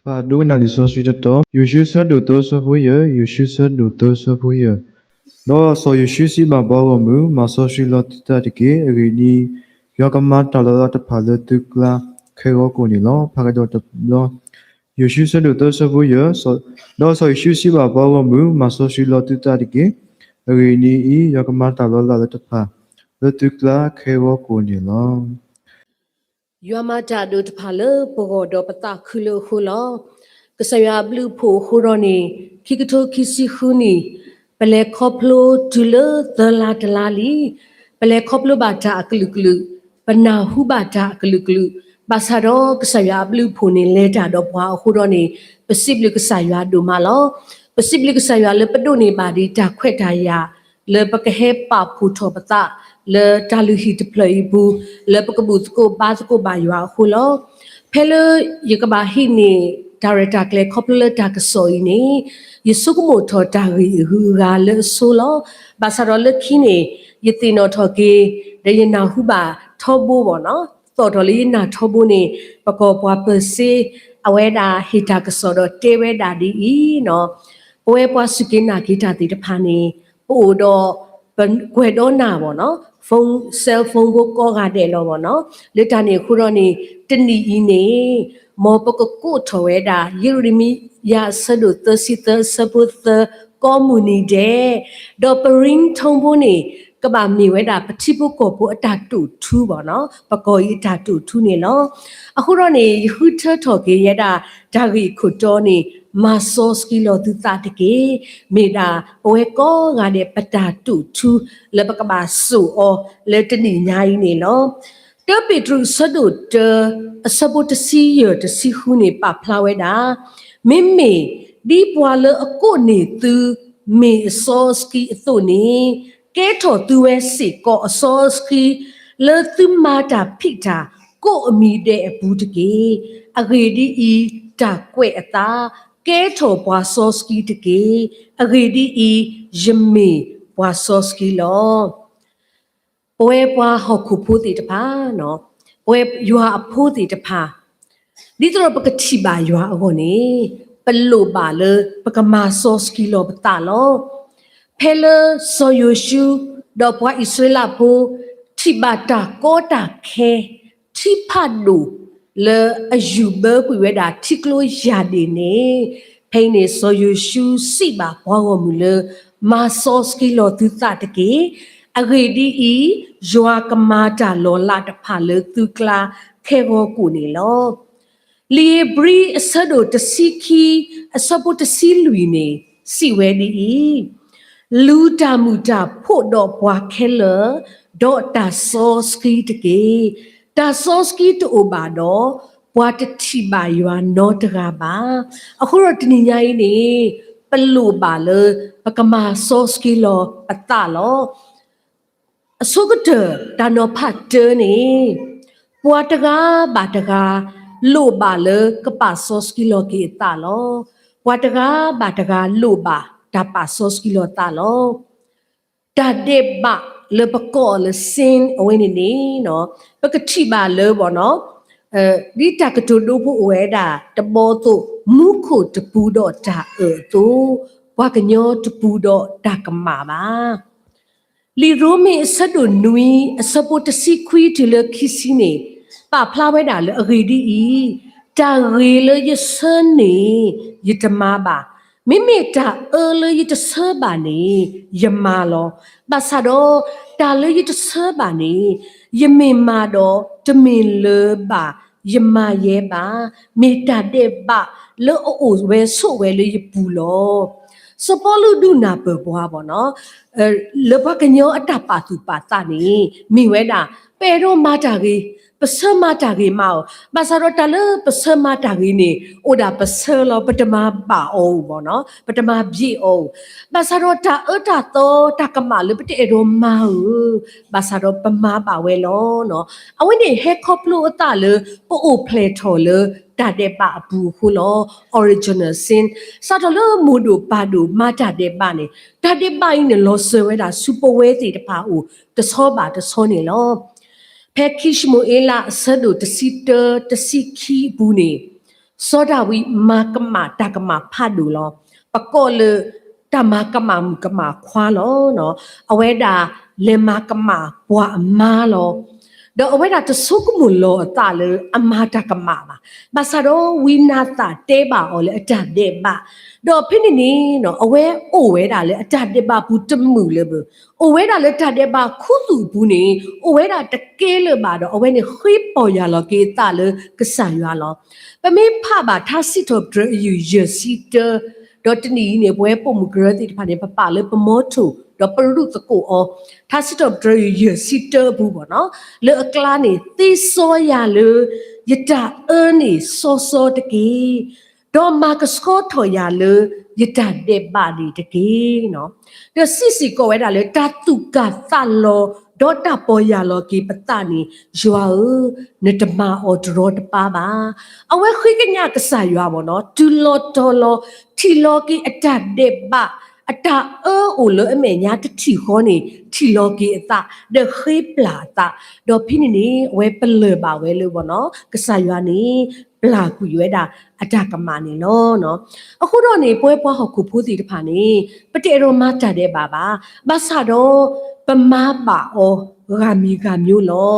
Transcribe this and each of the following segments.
ပဒိကနၣ်လံာ်စီဆှံတတီၤ, ယိၤၡူ ဆၢဒိၣ်သၢ ဆၢဖိယဲၢ်, ယိၤၡူ ဆၢဒိၣ်သၢ ဆၢဖိယဲၢ်. ဒီးစီၤယိၤၡူစံးဘၣ်ပှၤဂီၢ်မုၢ်, မၤစီဆှံလီၤသုသးတက့ၢ်. အဂ့ၢ်ဒ်အံၤ, ယွၤကမၤတၢ်လီၤလးတဖၣ်လၢသုကျါခဲဂီၤကိာ်န့ၣ်လီၤ. ဖးကဒီးတဘျီ, ယိၤၡူ ဆၢဒိၣ်သၢ ဆၢဖိယဲၢ်, ဒီးစီၤယိၤၡူစံးဘၣ်ပှၤဂီၢ်မုၢ်, မၤစီဆှံလီၤသုသးတက့ၢ်. အဂ့ၢ်ဒ်အံၤ, ယွၤကမၤတၢ်လီၤလးလၢတဖၣ်လၢသုကျါခဲဂီၤကိာ်န့ၣ်လီၤ. ယွၤမၤတၢ်ဒိၣ်တဖၣ်လၢပဂီၢ်ဒီးပသးခုလၢအဃိလီၤ. ကစၢ်ယွၤအဘျုးအဖှိၣ်အဃိဒီးန့ၣ်, ခံကထိခံဆံဃုနံၣ်, ပလဲၤခီဖျိတုၤလၢသၢလါတလါလံ. ပလဲၤခီဖျိဘၣ်တၢ်အကလုာ်ကလုာ်, ပနၢ်ဟူဘၣ်တၢ်အကလုာ်ကလုာ်, ဘၣ်ဆၣ်ဒီးကစၢ်ယွၤအဘျုးအဖှိၣ်န့ၣ်လဲၤတၢ်ဒီးပှၤအဃိဒီးန့ၣ်, ပစံးဘျုးကစၢ်ယွၤဒိၣ်မးလီၤ. ပစံးဘျုးကစၢ်ယွၤလၢပဒိးန့ၢ်ဘၣ်ဒံးတၢ်ခွဲးတၢ်ယာ် လၢပကဟဲပာ်ဖှိၣ်ထီၣ်ပသး လၢတၢ်လုၢ်ဟံၣ်တဖျၢၣ်အံၤအပူၤ, လၢပကဘူၣ်သကိးဘါသကိးဘၣ်ယွၤအဃိလီၤ. ဖဲလၢယကဘၣ်ဟံးန့ၢ်တၢ်ရဲၣ်တၢ်ကျဲၤခီဖျိလၢတၢ်ကစီၣ်အံၤန့ၣ်, ယဆိကမိၣ်ထီၣ်တၢ်ဂ့ၢ်အဂုၤအဂၤလၢအဆိလီၤ. ဘၣ်ဆၣ်ဒီးလၢခံန့ၣ်, ယသ့ၣ်နီၣ်ထီၣ်က့ၤ, ဒီးယနၢ်ဟူဘၣ်ထီဘိဘၣ်နီၤ, သီၣ်ထီၣ်လၢယနၢ်ထီဘိန့ၣ်, ပကီၢ်ပှၤပၢၤစ့ အဝဲဒၣ်ဟ့ၣ်တၢ်ကစီၣ်ဒီးတဲဝဲဒၣ်ဒ်အံၤနီၤ, ပဝဲပှၤစူၢ်က့ၤနာ်က့ၤတၢ်သ့ၣ်တဖၣ်န့ၣ်, ပအိၣ်ဒီး ပကွဲးဒီးနၢ်ဘၣ်နီၤ, phone, cell phone ဖိကိးဂၤဒဲးလီၤဘၣ်နီၤ. လၢတၢ်န့ၣ်အဃိဒီးန့ၣ်, တနံၣ်အံၤန့ၣ်, မ်ပကကိးထီၣ်ဝဲဒၣ် ယံးရမံယၤအဆၢဒိၣ်သၢဆံသၢ အဆၢဖိသၢ ကိးမုၢ်နံၤဒဲး, ဒီးပ ringtone ဖိန့ၣ်, ကဘၣ်မ့ၢ်ဝဲဒၣ်ပထံဖိကီၢ်ဖိအတၢ်တိာ်ထူဘၣ်နီၤ, ပကီၢ်အံၤအတၢ်တိာ်ထူန့ၣ်လီၤ. အဃိဒီးန့ၣ် ယဃုထၢထီၣ်က့ၤယဲဒၣ် တၢ်ဂ့ၢ်အခိၣ်တီန့ၣ်, မၤစီဆှံလီၤသုသးတက့ၢ်. မ့ၢ်ဒၣ်ပဝဲကိးဂၤဒဲးပတၢ်တိာ်ထူ လၢပကဘၣ်စိာ်အီၤလၢတနံၣ်ညါအံၤန့ၣ်လီၤ. တၢပ့းတရူးအဆၢဒိၣ်တၢ အဆၢဖိတဆံယဲၢ်တဆံဃုန့ၣ် ပာ်ဖျါဝဲဒၣ်, မ့မ့ၢ်ဒ်ပှၤလၢအကိးန့ၢ်သု မ့ၢ်အစီအဆှံအသိးန့ၣ်, ကဲထီၣ်သုဝဲစ့ၢ်ကီးအစီအဆှံ လၢသုမၤတၢ်ဖံးတၢ်ကိးအမံၤဒဲးအပူၤတက့ၢ်. အဂ့ၢ်ဒ်အံၤ, တၢ်ကွဲးအသး, ကဲထီၣ်ပှၤစီဆှံတက့ၢ်. အဂ့ၢ်ဒ်အံၤ, ယမ့ၢ်ပှၤစီဆှံလီၤ. ပဝဲပှၤဟီၣ်ခိၣ်ဖိသ့ၣ်တဖၣ်, ပဝဲယွၤအဖိသ့ၣ်တဖၣ်, ဒ်သိးဒီးပကထံၣ်ဘၣ်ယွၤအဂီၢ်န့ၣ်, ပလိၣ်ဘၣ်လၢပကမၤစီဆှံလီၤပသးလီၤ. ဖဲလၢစီၤယိၤၡူ ဒီးပှၤအံၣ်စရ့လးဖိ ထံၣ်ဘၣ်တၢ်ကီတၢ်ခဲ ထံဖးဒိၣ်လၢအယူၢ်ဘၢကွံာ်ဝဲဒၣ်ထံကျိယၢ်ဒ့ၣ်န့ၣ်, ဖဲအံၤန့ၣ် စီၤယိၤၡူစံးဘၣ်ပှၤဂီၢ်မုၢ်လၢ မၤစီဆှံလီၤသုသးတက့ၢ်. အဂ့ၢ်ဒ်အံၤ, ယွၤကမၤတၢ်လီၤလးတဖၣ်လၢသုကျါခဲဂီၤကိာ်န့ၣ်လီၤ. လံာ်ဧ့ၤဘြံၤအဆၢဒိၣ်တဆံခံ အဆၢဖိတဆံလွံၢ်န့ၣ် စံးဝဲဒ်အံၤ, လူၤတၢ်မုာ်တၢ်ဖိးဒီးပှၤခဲလၢာ်, ဒီးတၢ်စီဆှံတက့ၢ်. တၢ်စီဆှံတအိၣ်ဘၣ်ဒီး, ပှၤတထံၣ်ဘၣ်ယွၤနီတဂၤဘၣ်. အဃိဒီးတနံၤညါအံၤန့ၣ်, ပလိၣ်ဘၣ်လၢပကမၤစီဆှံလီၤပသးလီၤ. အဆိကတၢၢ်တၢ်နီၤဖးတၢန့ၣ်, ပှၤတဂၤဘၣ်တဂၤ လိၣ်ဘၣ်လၢကပာ်စီဆှံလီၤက့ၤအသးလီၤ. ပှၤတဂၤဘၣ်တဂၤလိၣ်ဘၣ်တၢ်ပာ်စီဆှံလီၤသးလီၤ. တၢ်ဒဲးဘးလၢပကိးအီၤလၢ sin အဝဲန့ၣ်န့ၣ်, ပကထံၣ်ဘၣ်လၢဘၣ်နီၤ ဒ်တၢ်ကတိၤဒိဖိအိၣ်ဝဲဒၣ်တဘီအသိး, မူခိၣ်တပူၤဒီးတၢ်အၢၣ်အသိး, ပှၤကညီတပူၤဒီးတၢ်ကမၣ်ဘၣ်. လံာ်ရိမ့ၤအဆၢဒိၣ်နွံ အဆၢဖိတဆံခွံတုၤလၢခံဆံန့ၣ်, ပာ်ဖျါဝဲဒၣ်လၢအဂ့ၢ်ဒ်အံၤ, တၢ်ဂ့ၤလၢယဆၢန့ၣ် ယတမၤဘၣ်, မ့မ့ၢ်တၢ်အၢလၢယတဆၢဘၣ်န့ၣ် ယမၤလီၤ. ဘၣ်ဆၣ်ဒီးတၢ်လၢယတဆၢဘၣ်န့ၣ် ယမ့ၢ်မၤဒီးတမ့ၢ်လၢၤဘၣ်, ယမၤယဲဘၣ်, မ့ၢ်တၢ်ဒဲးဘးလၢအအိၣ်ဝဲဆိးဝဲလၢယပူၤလီၤ. စီၤပီလူးဒုးနၢ်ပၢၢ်ပှၤဘၣ်နီၤ လၢပှၤကညီအတၢ်ပာ်သူၣ်ပာ်သးန့ၣ် မ့ၢ်ဝဲဒၣ် ပအဲၣ်ဒိးမၤတၢ်ဂ့ၤ, ပဆၢမၤတၢ်ဂ့ၤမးအီၤ, ဘၣ်ဆၣ်ဒီးတၢ်လၢပဆၢမၤတၢ်ဂ့ၤန့ၣ် အိၣ်ဒၣ်ပဆၢလီၤ ပတမၤဘၣ်အီၤဧိၤဘၣ်နီၤ, ပတမၤဘၣ်အီၤဧိၤ, ဘၣ်ဆၣ်ဒီးတၢ်အၢတၢ်သီတၢ်ကမၣ်လၢပတအဲၣ်ဒိးမၤဧိၤ, ဘၣ်ဆၣ်ဒီးပမၤဘၣ်ဝဲလီၤ. အဝဲန့ၣ်ဟဲခီဖျိအသးလၢ ပအိၣ်ဖျဲၣ်ထီၣ်လၢတၢ်ဒဲးဘးအပူၤအဃိလီၤ. Original sin စးထီၣ်လၢမိၢ်ဒိၣ်ပၢ်ဒိၣ်မၤတၢ်ဒဲးဘးန့ၣ်, တၢ်ဒဲးဘးအံၤန့ၣ်လီၤစၢၤဝဲဒၣ်ဆူပဝဲသ့ၣ်တဖၣ်အအိၣ်တဆီဘၣ်တဆီန့ၣ်လီၤ. ဖဲခံၡမူၤအ့လးအဆၢဒိၣ်တဆံတၢ တဆံခံအပူၤန့ၣ်, စီၤဒၤဝံးမၤကမၣ်တၢ်ကမၣ်ဖးဒိၣ်လီၤ. ပကိးလၢ တၢ်မၤကမၣ်မုၣ်ကမၣ်ခွါလီၤ. အဝဲဒၣ်လဲၤမၤကမၣ်ပှၤအမါလီၤ. ဒီးအဝဲဒၣ်တဆိကမိၣ်လီၤအသးလၢအမၤတၢ်ကမၣ်ဘၣ်. ဘၣ်ဆၣ်ဒီးဝံနၤသၣ်တဲဘၣ်အီၤလၢအတၢ်ဒဲးဘး, ဒီးဖဲန့ၣ်န့ၣ် အဝဲအိၣ်ဝဲဒၣ်လၢအတၢ်ဒဲးဘးပူၤတမုာ်လၢၤဘၣ်. အိၣ်ဝဲဒၣ်လၢတၢ်ဒဲးဘးခူသူၣ်အပူၤန့ၣ် အိၣ်ဝဲဒၣ်တကဲလၢၤဘၣ်ဒီး အဝဲန့ၣ်ဃ့ပီၢ်ယၢ်လီၤက့ၤအသးလၢကစၢ်ယွၤလီၤ. ပမ့ၢ်ဖးဘၣ်ထါစံးထီၣ်ပတြၢၤအယုၢ်ယဲၢ်ဆံတၢ, ဒီးတနံၣ်အံၤန့ၣ် ပဝဲပိာ်မုၣ်ကရၢသ့ၣ်တဖၣ်န့ၣ် ပပာ်လၢပမီထိၣ် ဒီးပရူးသကိးအီၤ, ထါစံးထီၣ်ပတြၢၤယုၢ်ယဲၢ်ဆံတၢအပူၤဘၣ်နီၤ, လၢအကျါန့ၣ် သ့စီယၤလၢယတၢ်အၢန့ၣ်စီစီတက့ၢ်. ဒီးမၤကဆှီထီၣ်ယၤလၢယတၢ်ဒဲးဘးန့ၣ်တက့ၢ်နီၤ. ဒီးစံးစ့ၢ်ကီးဝဲဒၣ်လၢ တၢ်သူၣ်ကၢ်သးလီၤ ဒီးတၢ်ပီၢ်ယၢ်လီၤက့ၤပသးန့ၣ်, ယွၤဧၢ, နတမၤအီၤတရီတပါဘၣ်. အဝဲဃ့ကညးကစၢ်ယွၤဘၣ်နီၤ, တုၤလီၤတီၤလီၤ, ထံၣ်လီၤက့ၤအတၢ်ဒဲးဘး, အတၢ်အၢအိၣ်လၢအမဲာ်ညါတထံၣ်ဃီန့ၣ် ထံၣ်လီၤက့ၤအသး, ဒီးဃ့ပျၢ်အသး, ဒီးဖဲန့ၣ်န့ၣ် အဝဲပလၢၢ်ဘၣ်ဝဲလၢဘၣ်နီၤ, ကစၢ်ယွၤန့ၣ် ပျၢ်ကွံာ်ဝဲဒၣ်အတၢ်ကမၣ်န့ၣ်လီၤ. အဃိဒီးန့ၣ် ပဝဲပှၤဟီၣ်ခိၣ်ဖိသ့ၣ်တဖၣ်န့ၣ် ပတအဲၣ်ဒိးမၤတၢ်ဒဲးဘးဘၣ်. ဘၣ်ဆၣ်ဒီး ပမၤဘၣ်အီၤဂၤမံၤဂၤမံၤလီၤ.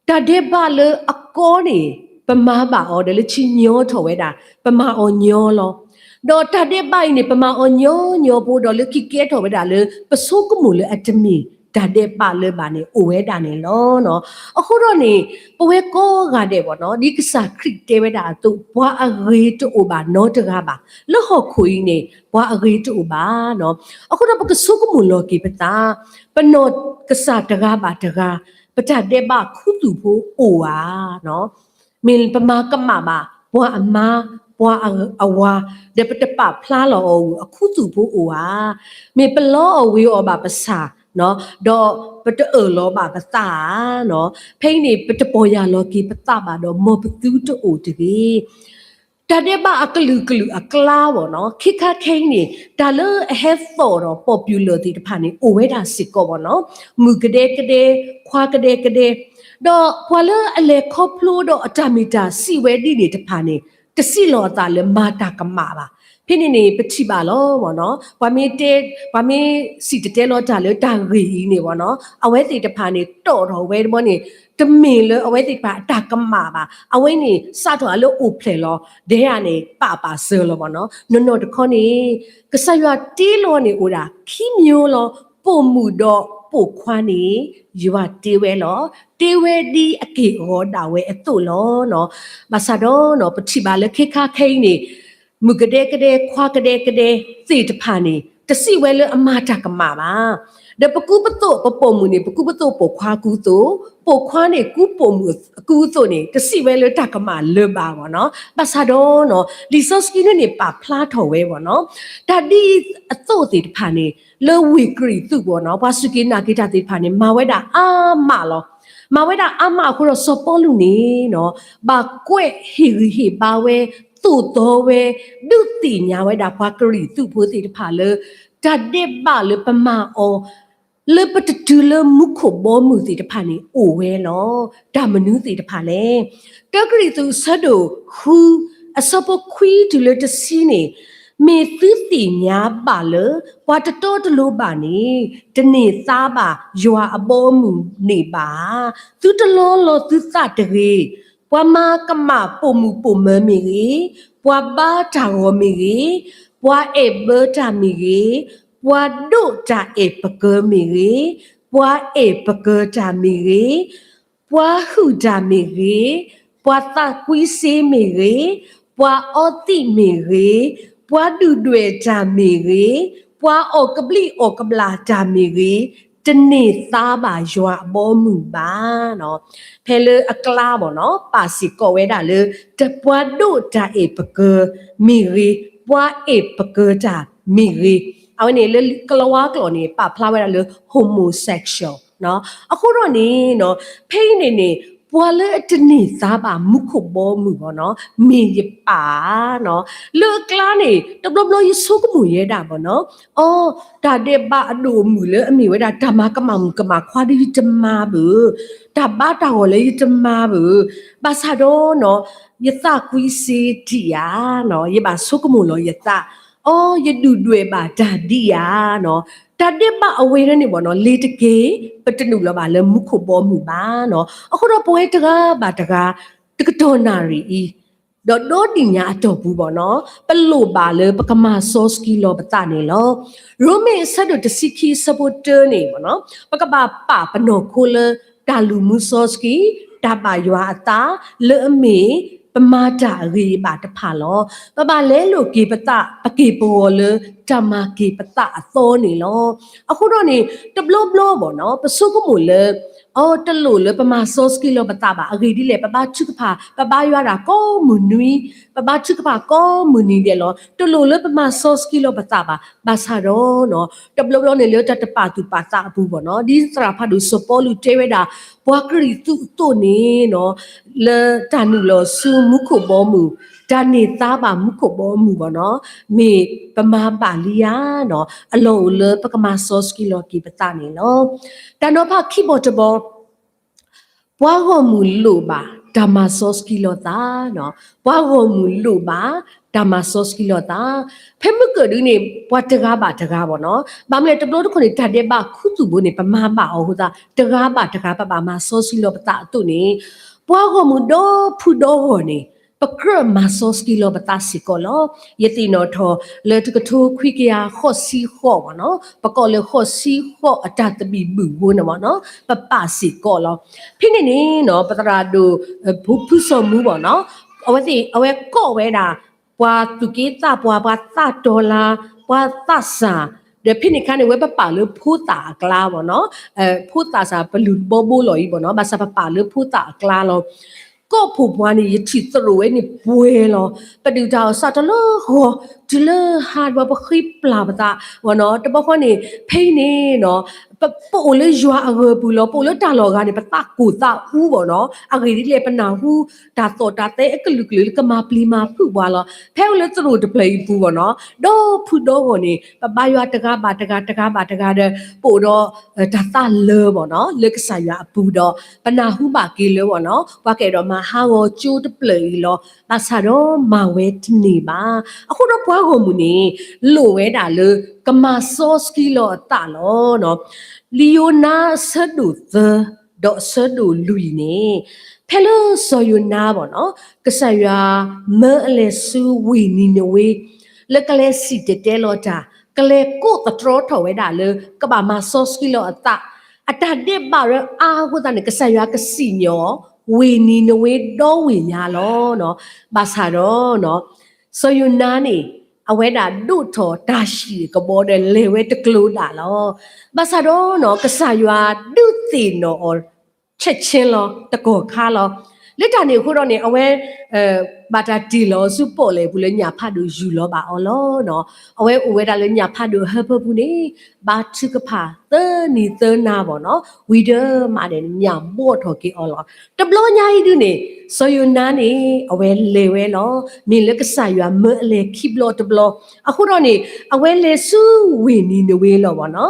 တၢ်ဒဲးဘးလၢအကီန့ၣ် ပမၤဘၣ်အီၤဒီးလၢဆံညီထီၣ်ဝဲဒၣ် ပမၤအီၤညီလီၤ. ဒီးတၢ်ဒဲးဘးအံၤန့ၣ် ပမၤအီၤညီညီဖိဒီးလၢခံကဲထီၣ်ဝဲဒၣ်လၢ ပဆိကမိၣ်လၢအတမ့ၢ်တၢ်ဒဲးဘးလၢၤဘၣ်န့ၣ် အိၣ်ဝဲဒၣ်န့ၣ်လီၤ. အဃိဒီးန့ၣ် ပဝဲကိးဂၤဒဲးဘၣ်နီၤ, ဒ်ကစၢ်ခရံာ်တဲဝဲဒၣ်အသိး ပှၤအဂ့ၤတအိၣ်ဘၣ်နီတဂၤဘၣ်. လၢဟီၣ်ခိၣ်အံၤန့ၣ် ပှၤအဂ့ၤတအိၣ်ဘၣ်နီၤ. အဃိဒီးပကဆိကမိၣ်လီၤက့ၤပသး, ပနီၢ်ကစၢ်တဂၤဘၣ်တဂၤ, ပတၢ်ဒဲးဘးခူသူၣ်ဖိအိၣ်ဧါနီၤ. မ့ၢ်ပမၤကမၣ်ဘၣ် ပှၤအမါ, ပှၤအဝၤ, ဒီးပတပာ်ဖျါလီၤအီၤဂုာ် အခူသူၣ်ဖိအိၣ်ဧါ. မ့ၢ်ပလီအီၤဝ့ၤအီၤဘၣ်ပဆၣ်, ဒီးပတအၢၣ်လီၤဘၣ်ပသးဧါ. ဖဲအံၤန့ၣ် ပတပီၢ်ယၢ်လီၤက့ၤပသးဘၣ်ဒီး မ်ပသုတအိၣ်တဂ့ၤ. တၢ်ဒဲးဘးအကလုာ်ကလုာ်အကျါဘၣ်နီၤ, ခဲခါခဲအံၤန့ၣ် တၢ်လၢအဟဲသီၣ်ဒီး popular သ့ၣ်တဖၣ်န့ၣ် အိၣ်ဝဲဒၣ်စ့ၢ်ကီးဘၣ်နီၤ, မုၣ်ကဒဲကဒဲ, ခွါကဒဲကဒဲ, ဒီးပှၤလၢအလဲၤခီဖျိဒီးအတၢ်မ့ၢ်တၢ်စံးဝဲဒ်န့ၣ်တဖၣ်န့ၣ် တစံးလီၤအသးလၢမၤတၢ်ကမၣ်ဘၣ်. ဖဲန့ၣ်န့ၣ် ပထံၣ်ဘၣ်လီၤဘၣ်နီၤ, ပှၤမ့ၢ်တဲ, ပှၤမ့ၢ်စံၣ်တဲၤတဲလီၤတၢ်လၢတၢ်ဂ့ၢ်အံၤန့ၣ်ဘၣ်နီၤ, အဝဲသ့ၣ်တဖၣ်န့ၣ် တီၣ်ထီၣ်ဝဲတဘျီန့ၣ် တမ့ၢ်လၢအဝဲသ့ၣ်တဖၣ်အတၢ်ကမၣ်ဘၣ်. အဝဲန့ၣ် စးထီၣ်လၢအိၣ်ဖျဲၣ်လီၤ, ဒဲဧါန့ၣ် ပာ်ပာ်စၢၤလီၤဘၣ်နီၤ. နီၢ်နီၢ်တခီန့ၣ် ကစၢ်ယွၤတ့လီၤန့ၣ်အိၣ်ဒၣ်ခံမျိုးလီၤ. ပိာ်မုၣ်ဒီးပိာ်ခွါန့ၣ် ယွၤတ့ဝဲလီၤ. တ့ဝဲဒ်အက့ၢ်အဂီၤဒၣ်ဝဲအသိးလီၤနီၤ. ဘၣ်ဆၣ်ဒီးနီၤ ပထံၣ်ဘၣ်လၢခဲခါခဲအံၤန့ၣ် မုၣ်ကဒဲကဒဲ ခွါကဒဲကဒဲသ့ၣ်တဖၣ်န့ၣ် တစံးဝဲလၢအမၤတၢ်ကမၣ်ဘၣ်. ဒီးပကူပသိး ပပိာ်မုၣ်န့ၣ် ပကူပသိးပိာ်ခွါကူသိး, ပိာ်ခွါန့ၣ် ကူပိာ်မုၣ်ကူအသိးန့ၣ် တစံးဝဲလၢတၢ်ကမၣ်လၢၤဘၣ်ဘၣ်နီၤ. ဘၣ်ဆၣ်ဒီးနီၤ လံာ်စီဆှံန့ၣ်န့ၣ် ပာ်ဖျါထီၣ်ဝဲဘၣ်နီၤ, တၢ်ဒ်အသိးသ့ၣ်တဖၣ်န့ၣ် လၢဝ့ၢ်ကရံၣ်သူးဘၣ်နီၤ ပှၤစူၢ်က့ၤနာ်က့ၤတၢ်သ့ၣ်တဖၣ်န့ၣ် မၤဝဲဒၣ်အါမးလီၤ. မၤဝဲဒၣ်အါမးအဃိဒီး စီၤပီလူးန့ၣ်နီၤ ဘၣ်ကွဲးဟ့ၣ်ဂံၢ်ဟ့ၣ်ဘါဝဲ, သိၣ်သီဝဲ, ဒုးသ့ၣ်ညါဝဲဒၣ်ပှၤကရံၣ်သူးဖိသ့ၣ်တဖၣ်လၢ တၢ်ဒဲးဘးလၢပမၤအီၤ လၢပတတုၤလၢမူခိၣ်ဘီမုၢ်သ့ၣ်တဖၣ်န့ၣ် အိၣ်ဝဲလီၤ. တၢ်မနုၤသ့ၣ်တဖၣ်လဲၣ်. တၢကရံၣ်သူးအဆၢဒိၣ်ဃု အဆၢဖိခွံတုၤလၢတဆံန့ၣ်, မ့ၢ်သုသ့ၣ်ညါဘၣ်လၢ ပှၤတတီတလိၤဘၣ်န့ၣ် တန့ၢ်သါဘၣ်ယွၤအဘီအမုၢ်န့ၣ်ဘၣ်ဧါ. သုတလီလီၤသုသးတဂ့ၤ. ပှၤမၤကမၣ်ပိာ်မုၣ်ပိာ်မၢၤမ့ၢ်ဂ့ၤ, ပှၤဘါတၢ်ဂီၤမ့ၢ်ဂ့ၤ, ပှၤအဲၣ်ဘၢတၢ်မ့ၢ်ဂ့ၤ, ပှၤဒိးတၢ်အဲၣ်ပကၢၤမ့ၢ်ဂ့ၤ, ပှၤအဲၣ်ပကၢၤတၢ်မ့ၢ်ဂ့ၤ, ပှၤဟုၣ်တၢ်မ့ၢ်ဂ့ၤ, ပှၤသးကွံစ့မ့ၢ်ဂ့ၤ, ပှၤအီသံးမ့ၢ်ဂ့ၤ, ပှၤဒုၣ်ဒွဲၣ်တၢ်မ့ၢ်ဂ့ၤ, ပှၤအီၣ်ကဘျံးအီၣ်ကဘျၣ်တၢ်မ့ၢ်ဂ့ၤ, တန့ၢ်သါဘၣ်ယွၤအဘီအမုၢ်ဘၣ်. ဖဲလၢအကျါဘၣ်နီၤ ပာ်စ့ၢ်ကီးဝဲဒၣ်လၢ ပှၤဒိးတၢ်အဲၣ်ပကၢၤမ့ၢ်ဂ့ၤ, ပှၤအဲၣ်ပကၢၤတၢ်မ့ၢ်ဂ့ၤ, အဝဲန့ၣ်လၢကလၤဝါကျိာ်န့ၣ် ပာ်ဖျါဝဲဒၣ်လၢ homosexual အဃိဒီးန့ၣ်နီၤ ဖဲအံၤန့ၣ်န့ၣ် ပှၤလၢအတန့ၢ်သါဘၣ်မူခိၣ်ဘီမုၢ်ဘၣ်နီၤ မ့ၢ်ယပၢ်ဧါနီၤ. လၢအကျါန့ၣ် တဘျီဘျီယဆိကမိၣ်ယဲဒၣ်ဘၣ်နီၤ အီ တၢ်ဒဲးဘးအဒိၣ်အမုၢ်လၢအမ့ၢ်ဝဲဒၣ် တၢ်မၤကမၣ်မုၣ်ကမၣ်ခွါဒီးယတမၤဘၣ်, တၢ်ဘါတၢ်ဂီၤလၢယတမၤဘၣ်, ဘၣ်ဆၣ်ဒီးနီၤ ယသးကွံစ့ဒံးဧါနီၤ, ယဘၣ်ဆိကမိၣ်လီၤယသး, အီ ယဒုၣ်ဒွဲၣ်ဘၣ်တၢ်ဒံးဧါနီၤ, တၢ်ဒဲးဘးအဝဲန့ၣ်ဘၣ်နီၤ, လ့ၤတက့ၢ် ပတနုာ်လီၤဘၣ်လၢမူခိၣ်ဘီမုၢ်ဘၣ်နီၤ, အဃိဒီးပဝဲတဂၤဘၣ်တဂၤ တကတီၢ်နၣ်ရံၣ်အံၤ ဒီးဒီနံၣ်ညါအတီၢ်ပူၤဘၣ်နီၤ, ပလိၣ်ဘၣ်လၢပကမၤစီဆှံလီၤပသးန့ၣ်လီၤ. ရိမ့ၤအဆၢဒိၣ်တဆံခံအဆၢဖိတၢန့ၣ်ဘၣ်နီၤ, ပကဘၣ်ပာ်ပနီၢ်ခိလၢ တၢ်လူၤမူစီဆှံ, တၢ်ဘၣ်ယွၤအသး, လၢအမ့ၢ်ပမၤတၢ်အဂ့ၤအဘၣ်တဖၣ်လီၤ. ပဘၣ်လဲလိာ်က့ၤပသး ပက့ၢ်ပဂီၤလၢတၢ်မၤက့ၤပသးအသီန့ၣ်လီၤ. အဃိဒီးန့ၣ် တဘျီဘျီဘၣ်နီၤ, ပဆိကမိၣ်လၢ အီ တလိၣ်လၢပမၤစီဆှံလီၤပသးဘၣ်. အဂ့ၢ်ဒ်လဲၣ်, ပဘါထုကဖၣ်, ပဘါယွၤဒၣ်ကိးမုၢ်နွံ, ပဘါထုကဖၣ်ကိးမုၢ်နံၤဒဲးလီၤ. တလိၣ်လၢပမၤစီဆှံလီၤပသးဘၣ်. ဘၣ်ဆၣ်ဒီးနီၤ, တဘျီဘျီန့ၣ်လၢတၢ်တပာ်သူၣ်ပာ်သးအပူၤဘၣ်နီၤ, ဒ်သရၣ်ဖးဒိၣ်စီၤပီလူးတဲဝဲဒၣ် ပှၤကရံၣ်သူးအသိးန့ၣ်နီၤ, လၢတၢ်နုာ်လီၤဆူမူခိၣ်ဘီမုၢ်, တၢ်န့ၢ်သါဘၣ်မူခိၣ်ဘီမုၢ်ဘၣ်နီၤ, မ့ၢ်ပမၤဘၣ်လံဧါနီၤ, အလီၢ်အိၣ်လၢပကမၤစီဆှံလီၤက့ၤပသးန့ၣ်လီၤ. တၢ်နီၤဖးခံဘီတဘီ ပှၤဂီၢ်မုၢ်လိၣ်ဘၣ်တၢ်မၤစီဆှံလီၤသး, ပှၤဂီၢ်မုၢ်လိၣ်ဘၣ်တၢ်မၤစီဆှံလီၤသး. ဖဲမုၢ်ကၢၢ်ဒုန့ၣ် ပှၤတဂၤဘၣ်တဂၤဘၣ်နီၤ, ဘၣ်မနုၤလဲၣ် တဘျီတခီၣ်န့ၣ် တၢ်ဒဲးဘးခူသူၣ်ဘိန့ၣ် ပမၤဘၣ်အီၤအဃိသတး တဂၤဘၣ်တဂၤ ပဘၣ်မၤစီဆှံလီၤပသးအသိးန့ၣ်, ပှၤဂီၢ်မုၢ်ဒီဖုဒီဂီၢ်န့ၣ် ပကြၢးမၤစီဆှံလီၤပသးစ့ၢ်ကီးလီၤ. ယသ့ၣ်နီၣ်ထီၣ်လၢတကထိခွံကယၤဃိးဆံဃိးဘၣ်နီၤ, ပကိးလၢဃိးဆံဃိးအတၢ်သဘံၣ်ဘုၣ်အဃိန့ၣ်ဘၣ်နီၤ, ပပာ်စ့ၢ်ကီးလီၤ. ဖဲန့ၣ်န့ၣ်နီၤ ပသရၣ်ဒိၣ် ဖုစီၤမူဘၣ်နီၤ, အဝဲသ့ၣ် အဝဲကိးဝဲဒၣ် ပှၤသူၣ်က့သးပှၢ်, ပှၤသးတီၤလၤ, ပှၤသးစၢ်, ဒီးဖဲန့ၣ်အခါန့ၣ် ဝဲပပာ်လၢဖိသၣ်အကျါဘၣ်နီၤ, ဖိသၣ်စၢ် ပလုၢ်တဘီဘိလီၤအံၤဘၣ်နီၤ, ဘၣ်ဆၣ်ပပာ်လၢဖိသၣ်အကျါလီၤ. ကိးဖှိၣ်ပှၤန့ၣ် ယထံၣ်သရိာ်ဝဲန့ၣ်ပှဲၤလီၤ. ပဒုၣ်တၢ်အီၣ်စးထီၣ်လၢဂီၤ တုၤလၢဟါတဘျီ ပဃ့ပျၢ်ပသးဘၣ်နီၤ, တဘျီဃီန့ၣ် ဖဲအံၤန့ၣ်နီၤ ပအိၣ်လၢယွၤအဂၢၤပူၤလီၤ, ပအိၣ်လၢတၢ်လီၢ်အဂၤန့ၣ် ပသးကိၢ်သးအူဘၣ်နီၤ, အဂ့ၢ်ဒ်လဲၣ် ပနၢ်ဟူတၢ်သီၣ်တၢ်သဲအကလုာ်ကလုာ်လၢကမၤပျံၤမၤဖုးပှၤလီၤ. ဖဲအိၣ်လၢသရိာ်တဖျၢၣ်အံၤပူၤဘၣ်နီၤ ဒီဖုဒီဂီၢ်န့ၣ် ပဘါယွၤတဂၤဘၣ်တဂၤ တဂၤဘၣ်တဂၤဒီး ပအိၣ်ဒီး တၢ်သးလၢဘၣ်နီၤ လၢကစၢ်ယွၤအပူၤဒီး ပနၢ်ဟူဘၣ်က့ၤလၢဘၣ်နီၤ ပှၤကအဲၣ်ဒိးမၤဟးဂီၤကၠိတဖျၢၣ်အံၤလီၤ. ဘၣ်ဆၣ်ဒီးမၤဝဲတန့ၢ်ဘၣ်. အဃိဒီးပှၤဂီၢ်မုၢ်န့ၣ် လိၣ်ဝဲဒၣ်လၢ ကမၤစီဆှံလီၤအသးလီၤ. လံာ်ယိၤနါအဆၢဒိၣ်သၢ ဒီးအဆၢဒိၣ်လွံၢ်န့ၣ် ဖဲလၢစီၤယိၤနါဘၣ်နီၤ ကစၢ်ယွၤမၢအလဲၤဆူဝ့ၢ်နံၤနဝ့ လၢကလဲၤစံၣ်တဲၤတဲလီၤတၢ် ကလဲၤကိးသတြီထီၣ်ဝဲဒၣ်လၢ ကဘၣ်မၤစီဆှံလီၤအသး အတၢ်ဒဲးဘးလၢအါအဃိသတးန့ၣ် ကစၢ်ယွၤကစံၣ်ညီၣ် ဝ့ၢ်နံၤနဝ့ဒီဝ့ၢ်ညါလီၤ. ဘၣ်ဆၣ်ဒီး စီၤယိၤနါန့ၣ် အဝဲဒၣ်ဒိးထီၣ်တၢ်ဟံၣ်ကဘီဒီးလဲၤဝဲတကျိၤဒၣ်လီၤ. ဘၣ်ဆၣ်ဒီး ကစၢ်ယွၤဒုးသ့ၣ်နီၣ်အီၤ ဆဲးဆ့လီၤ တကီၢ်ခါလီၤ. လၢတၢ်န့ၣ်အဃိဒီးန့ၣ် အဝဲ ဘၣ်တၢ်တ့ၢ်လီၤဆူပီၣ်လဲၣ်ပူၤလၢညၣ်ဖးဒိၣ်ယူၢ်လီၤဘၣ်အီၤလီၤ. အဝဲအိၣ်ဝဲဒၣ်လၢညၣ်ဖးဒိၣ်အဟၢဖၢပူၤန့ၣ် ဘါထုကဖၣ်သၢနံၤသၢနၤဘၣ်နီၤ ဝံၤဒီးမးဒဲးန့ၣ် ညၣ်ဘှီထီၣ်က့ၤအီၤလီၤ. တဘျီညါအံၤဒုးန့ၣ် စီၤယိၤနါန့ၣ် အဝဲလဲၤဝဲလီၤ. မ့ၢ်လၢကစၢ်ယွၤမၢအလဲၤခံဘျီတဘျီ အဃိဒီးန့ၣ် အဝဲလဲၤဆူဝ့ၢ်နံၤနဝ့လီၤဘၣ်နီၤ.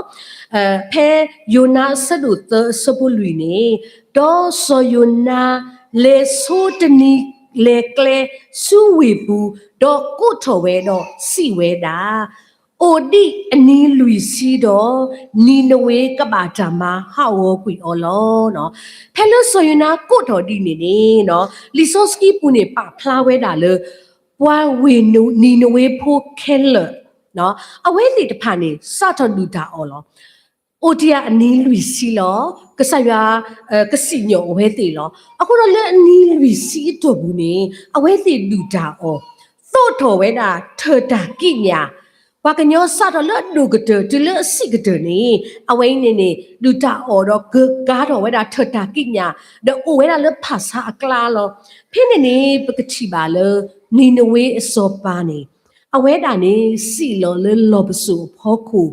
ဖဲယိၤနါအဆၢဒိၣ်သၢအဆၢဖိလွံၢ်န့ၣ်, ဒီးစီၤယိၤနါလဲၤဆိတနံၤလဲၤကျဲဆူဝ့ၢ်ပူၤ, ဒီးကိးထီၣ်ဝဲဒီးစံးဝဲဒၣ်, အိၣ်ဒံးအနံၤလွံၢ်ဆံဒီး နံၤနဝ့ကဘၣ်တၢ်မၤဟးဂီၤကွံာ်အီၤလီၤ. ဖဲလၢစီၤယိၤနါကိးထီၣ်ဒ်န့ၣ်န့ၣ်နီၤ, လံာ်စီဆှံပူၤန့ၣ်ပာ်ဖျါဝဲဒၣ်လၢ ပှၤဝ့ၢ်နံၤနဝ့ဖိခဲလၢာ် အဝဲသ့ၣ်တဖၣ်န့ၣ် စးထီၣ်ဒုၣ်တၢ်အီၣ်လီၤ. အိၣ်တ့ၢ်အနံၤလွံၢ်ဆံလီၤ. ကစၢ်ယွၤ ကစံၣ်ညီၣ်အဝဲသ့ၣ်လီၤ. အဃိဒီးလၢအနံၤလွံၢ်ဆံအတီၢ်ပူၤန့ၣ် အဝဲသ့ၣ်ဒုၣ်တၢ်အီၣ် သိးထီၣ်ဝဲဒၣ်ထၢၣ်တၢ်ကံးညာ်, ပှၤကညီစးထီၣ်လၢအဒိၣ်ကတၢၢ်တုၤလၢအဆံးကတၢၢ်န့ၣ် အဝဲအံၤန့ၣ်န့ၣ် ဒုၣ်တၢ်အီၣ်ဒီးကကၤထီၣ်ဝဲဒၣ်ထၢၣ်တၢ်ကံးညာ်, ဒီးအိၣ်ဝဲဒၣ်လၢဖၣ်ဆါအကျါလီၤ. ဖဲန့ၣ်န့ၣ် ပကထံၣ်ဘၣ်လၢ နံၤနဝ့အစီၤပၤန့ၣ် အဝဲဒၣ်န့ၣ် စံၣ်လီၤလၢလီၢ်ပစိာ်အဖီခိၣ်,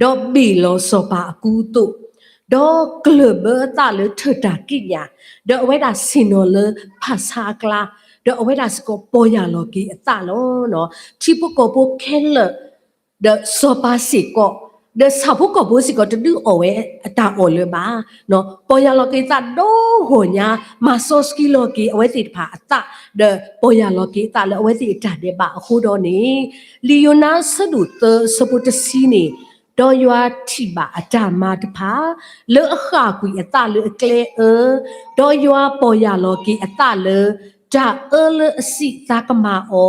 ဒီးဘ့ၣ်လီၤစီၤပၤအကူအသိး, ဒီးကျၢၢ်ဘၢအသးလၢထၢၣ်တၢ်ကံးညာ်, ဒီးအဝဲဒၣ်ဆ့ၣ်နီၤလၢဖၣ်ဆါအကျါ, ဒီးအဝဲဒၣ်စ့ၢ်ကီးပီၢ်ယၢ်လီၤက့ၤအသးလီၤ. ထံဖိကီၢ်ဖိခဲလၢာ် ဒီးစီၤပၤစ့ၢ်ကီး ဒီးဆၣ်ဖိကီၢ်ဖိစ့ၢ်ကီးတဒုးအီၣ်ဝဲအတၢ်အီၣ်လၢၤဘၣ်. ပီၢ်ယၢ်လီၤက့ၤအသးဒီဂီၢ်ညါ, မၤစီဆှံလီၤက့ၤအဝဲသ့ၣ်တဖၣ်အသး, ဒီးပီၢ်ယၢ်လီၤက့ၤအသးလၢအဝဲသ့ၣ်အတၢ်ဒဲးဘးအဃိဒီးန့ၣ်, လံာ်ယိၤနါအဆၢဒိၣ်သၢအဆၢဖိတဆံန့ၣ်, ဒီးယွၤထံၣ်ဘၣ်အတၢ်မၤတဖၣ်, လၢအဃၣ်ကွံာ်အသးလၢအကျဲအၢ, ဒီးယွၤပီၢ်ယၢ်လီၤက့ၤအသးလၢ တၢ်အၢလၢအဆံးသးကမၤအီ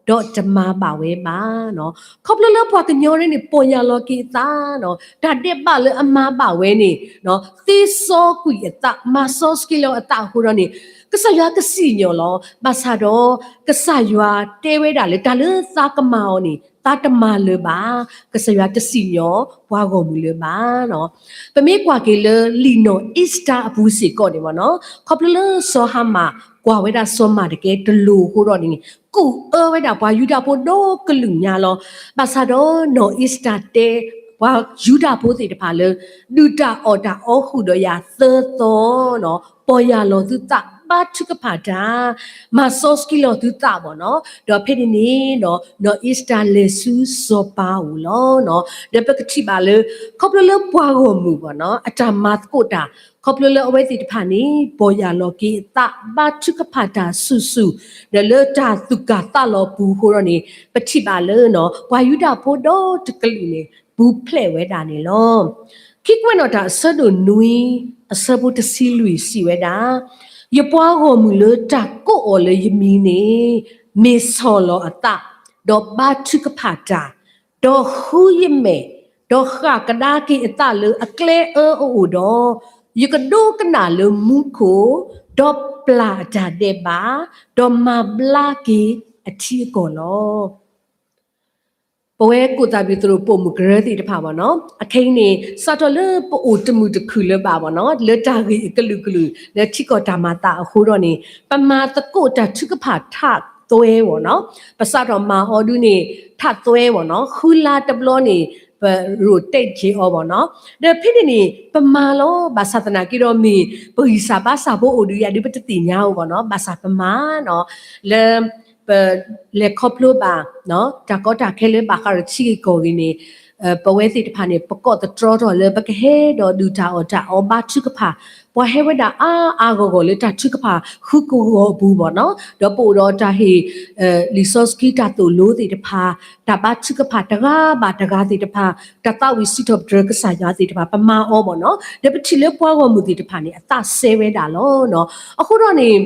ၤ, ဒီးတမၤဘၣ်ဝဲဘၣ်. ခီဖျိလၢပှၤကညီန့ၣ် ပီၢ်ယၢ်လီၤက့ၤအသး, တၢ်ဒဲးဘးလၢအမၤဘၣ်ဝဲန့ၣ်, သ့စီကွံာ်အသး, မၤစီဆှံလီၤအသးအဃိဒီးန့ၣ်, ကစၢ်ယွၤကစံၣ်ညီၣ်လီၤ. ဘၣ်ဆၣ်ဒီး ကစၢ်ယွၤတဲဝဲဒၣ်လၢတၢ်လၢသးကမၤအီၤန့ၣ် သးတမၤလၢၤဘၣ်, ကစၢ်ယွၤတစံၣ်ညီၣ်ပှၤဂီၢ်မုၢ်လၢၤဘၣ်. ပမ့ၢ်ကွၢ်က့ၤလၢလံာ်နီၢ်အ့ၤစတၢ်အပူၤစ့ၢ်ကီးန့ၣ်ဘၣ်နီၤ, ခီဖျိလၢစီၤဟၤမၣ်ကွၢ်ဝဲဒၣ်စီၤမၤဒကဲတလိၤအဃိဒီးန့ၣ်, ကူၣ်အၢဝဲဒၣ်ပှၤယူဒၤဖိဒီကလုာ်ညါလီၤ. ဘၣ်ဆၣ်ဒီးနီၢ်အ့ၤစတၢ်တဲ ပှၤယူဒၤဖိသ့ၣ်တဖၣ်လၢ ဒုၣ်တၢ်အီၣ်တၢ်အီဃုာ်ဒီးယၤသၢသီနီၤ, ပီၢ်ယၢ်လီၤသုသး ဘါထုကဖၣ်တၢ်, မၤစီဆှံလီၤသုသးဘၣ်နီၤ, ဒီးဖဲန့ၣ်န့ၣ်နီၤ နီၢ်အ့ၤစတၢ်လဲၤဆူစီၤပၤအအိၣ်လီၤနီၤ. ဒီးပကထံၣ်ဘၣ်လၢ ခီဖျိလၢပှၤဂီၢ်မုၢ်ဘၣ်နီၤ အတၢ်မၤသကိးတၢ်, ခီဖျိလၢအဝဲသ့ၣ်တဖၣ်န့ၣ် ပီၢ်ယၢ်လီၤက့ၤအသး ဘါထုကဖၣ်တၢ်ဆူၣ်ဆူၣ်, ဒီးလၢတၢ်သူၣ်ကၢ်သးလီၤပူၤအဃိဒီးန့ၣ် ပထံၣ်ဘၣ်လၢနီၤ ပှၤယူဒၤဖိဒီတကလုာ်န့ၣ် ပူၤဖျဲးဝဲဒၣ်န့ၣ်လီၤ. ခံကွဲးနီၣ်တၢ်အဆၢဒိၣ်နွံ အဆၢဖိတဆံလွံၢ်စံးဝဲဒၣ်, ယပှၤဂီၢ်မုၢ်လၢတၢ်ကိးအီၤလၢယမံၤန့ၣ် မ့ၢ်ဆီၣ်လီၤအသး, ဒီးဘါထုကဖၣ်တၢ်, ဒီးဃုယမဲာ်, ဒီးဃၣ်ကဒါက့ၤအသးလၢအကျဲအၢအအိၣ်ဒီး, ယကဒိကနၣ်လၢမူခိၣ်, ဒီးပျၢ်အတၢ်ဒဲးဘး, ဒီးမၤဘျါက့ၤအထံအကီၢ်လီၤ. ပဝဲကိးသးဘၣ်သရိာ် ပိာ်မုၣ်ကရၢသ့ၣ်တဖၣ်ဘၣ်နီၤ, အခဲအံၤန့ၣ် စးထီၣ်လၢပအိၣ်တမုာ်တခုၣ်လၢၤဘၣ်ဘၣ်နီၤ, လၢတၢ်ဂ့ၢ်အကလုာ်ကလုာ် လၢထံကီၢ်တၢ်မၤသးအဃိဒီးန့ၣ် ပမၤသကိးတၢ်ထုကဖၣ်ထးသွဲဘၣ်နီၤ, ပစးထီၣ်မၤအီၤဒုန့ၣ် ထးသွဲဘၣ်နီၤ, ဃုလါတဘျီန့ၣ် ပရိၣ်တဲာ်က့ၤအီၤဘၣ်နီၤ, ဒီးဖဲန့ၣ်န့ၣ် ပမၤလီၤ, ဘၣ်ဆၣ်သနာ်က့ဒီးမ့ၢ် ပဂံၢ်စၢ်ဘါစၢ်ဖိအိၣ်ဒုးယၤဒုး ပတသ့ၣ်ညါအီၤဘၣ်နီၤ, ဘၣ်ဆၣ်ပမၤနီၤ, လၢ ပလဲၤခီဖျိဘၣ် တၢ်ကီတၢ်ခဲလၢဘၣ်ဃးဒီးထံဂ့ၢ်ကီၢ်ဂ့ၢ်န့ၣ်, ပဝဲသ့ၣ်တဖၣ်န့ၣ် ပကိးသတြီထီၣ်လၢပကဟဲဒီးဒုၣ်တၢ်အီၣ်တၢ်အီဘါထုကဖၣ်, ပှၤဟဲဝဲဒၣ်အါအါဂီၢ်ဂီၢ်လၢတၢ်ထုကဖၣ်ဃုကဝီၤအပူၤဘၣ်နီၤ, ဒီးပအိၣ်ဒီးတၢ်ဟ့ၣ် လံာ်စီဆှံတၢ်သိၣ်လိသ့ၣ်တဖၣ်, တၢ်ဘါထုကဖၣ်တဂၤဘၣ်တဂၤသ့ၣ်တဖၣ်, တၢ်သးဝံၣ်စံးထီၣ်ပတြၢၤကစၢ်ယွၤသ့ၣ်တဖၣ် ပမၤအီၤဘၣ်နီၤ, ဒီးပထံၣ်လၢပှၤဂီၢ်မုၢ်သ့ၣ်တဖၣ်န့ၣ် အသးစဲဝဲဒၣ်လီၤ. အဃိဒီးန့ၣ်